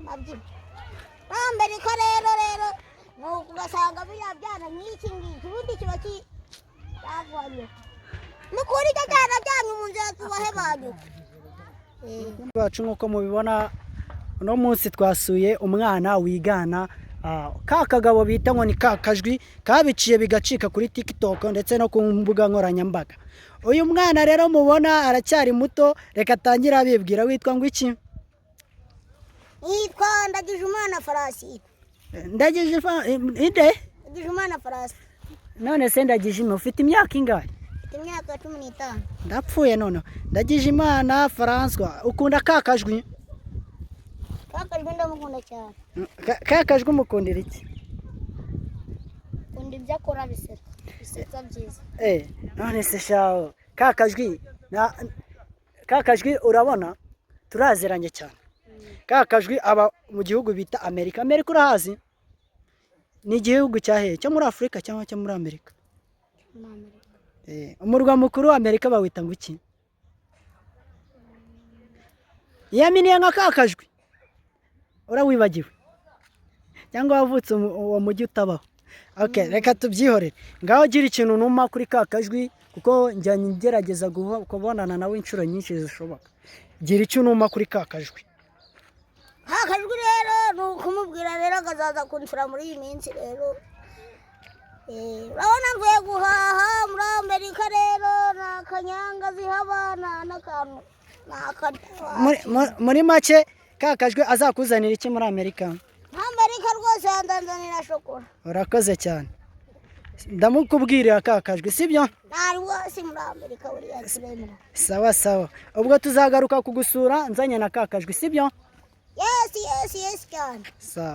Mabyina muri Amerika rero nuko ugasanga biriya byana nk'iki ngiki, ubundi kiba cyavanye. Ni ukuri ibyo byana byanyu mu nzira tubahe banyu. Bacu, nk'uko mubibona, uno munsi twasuye umwana wigana ka kagabo bita ngo ni ka kajwi kabiciye bigacika kuri TikTok ndetse no ku mbuga nkoranyambaga. Uyu mwana rero mubona aracyari muto, reka atangire abibwira. Witwa ngo iki? Yitwa Ndagijimana Farasi. Ndagije inde? Ndagijimana Farasi. None se Ndagije, ufite imyaka ingahe? Mfite imyaka 15. Ndapfuye none. Ndagijimana François, ukunda ka kajwi? Ka kajwi ndamukunda cyane. Ka kajwi umukundira iki? Nkunda ibyo akora, bisetsa, bisetsa byiza. None se shaho ka kajwi na ka kajwi, urabona turaziranye cyane. Ka kajwi aba mu gihugu bita Amerika. Amerika urahazi? Ni igihugu cya hehe? Cyo muri Afurika cyangwa cyo muri Amerika? Muri Amerika. Umurwa mukuru wa Amerika bawita ngo iki? Yaminiye nka ka kajwi, urawibagiwe cyangwa wavutse uwo mujyi utabaho? Okay, reka tubyihorere. Ngaho gira ikintu numa kuri ka kajwi, kuko njya ngerageza kubonana nawe inshuro nyinshi zishoboka. Gira icyo unuma kuri ka kajwi. Ka kajwi rero ni ukumubwira rero akazaza kunsura muri iyi minsi rero. Urabona mvuye guhaha muri Amerika rero, ni akanyanga zihaba, nta n'akantu, ni akadawa. Muri make, ka kajwi azakuzanira iki muri Amerika? Muri Amerika rwose yanzanira shokora. Urakoze cyane, ndamukubwirira ka kajwi, sibyo? Nta rwose, muri Amerika buriya turemera. Sawa sawa, ubwo tuzagaruka kugusura nzanye na ka kajwi, sibyo? Yes, yes, yes cyane. Sawa.